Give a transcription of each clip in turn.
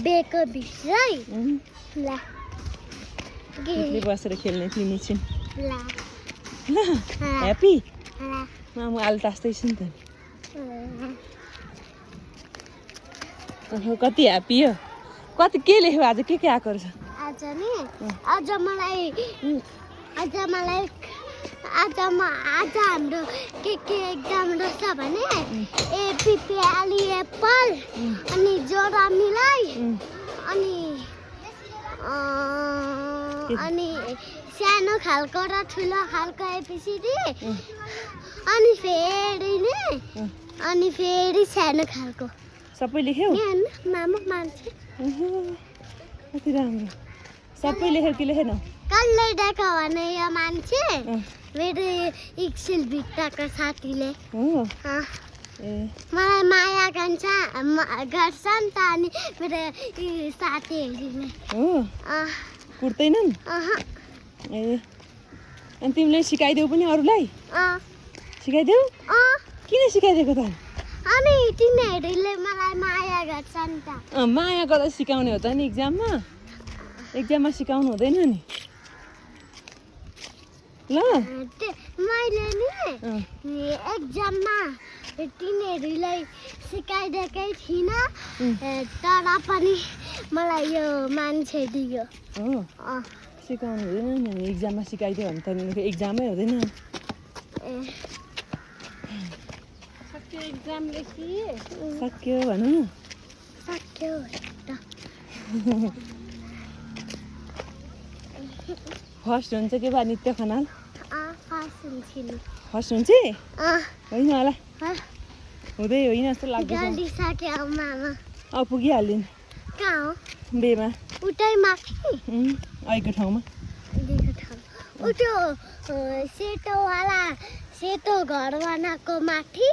बेको भित्रै ल भित्रै बसेर खेल्ने तिमी छिन् ल ल ह्याप्पी ल मामु आलु तास्दैछु नि त कति ह्याप्पी हो कति के लेख्यो आज के आएको रहेछ आज नि आज मलाई आज हाम्रो के एक्जाम रहेछ भने एपिपिएली एप्पल अनि जोरामीलाई अनि सानो खालको र ठुलो खालको एबिसिडी अनि फेरि सानो खालको सबै लेख्यौ मामु मान्छे कति राम्रो सबै लेख्यौ कि लेखेनौ कसले देखो भने यो मान्छे मेरो इक्सिल भित्ताको साथीले मलाई माया गर्छ नि त अनि मेरो साथीहरूले कुट्दैनन् ए अनि तिमीले सिकाइदेऊ पनि अरूलाई सिकाइदेऊ किन सिकाइदिएको त अनि तिनीहरूले मलाई माया गर्छ नि त माया गर्दा सिकाउने हो त नि एक्जाममा सिकाउनु हुँदैन नि ल मैले नि एक्जाममा तिनीहरूलाई सिकाइदिएकै थिइनँ तर पनि मलाई यो मान्छे दियो सिकाउनु हुँदैन नि एक्जाममा सिकाइदियो भने त एक्जामै हुँदैन एक्जाम लेखिए सक्यो भन सक्यो फर्स्ट हुन्छ के बा नित्य खनाल फर्स्ट हुन्छ होइन होला हुँदै होइन जस्तो लाग्दैछ अब पुगिहाल्यो नि कहाँ हो बेमा उतै माथि अहिलेको ठाउँमा त्यो सेतो घर बनाएको माथि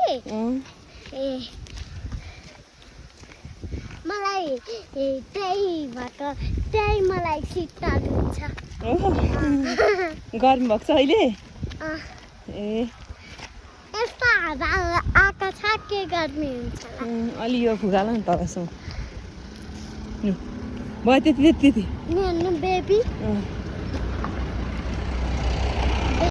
मलाई त्यही मलाई शीतल हुन्छ गर्मी भएको छ अहिले यस्तो हावा आएको छ के गर्मी हुन्छ अलि यो फुगालो नि तलसम्म भयो त्यति बेबी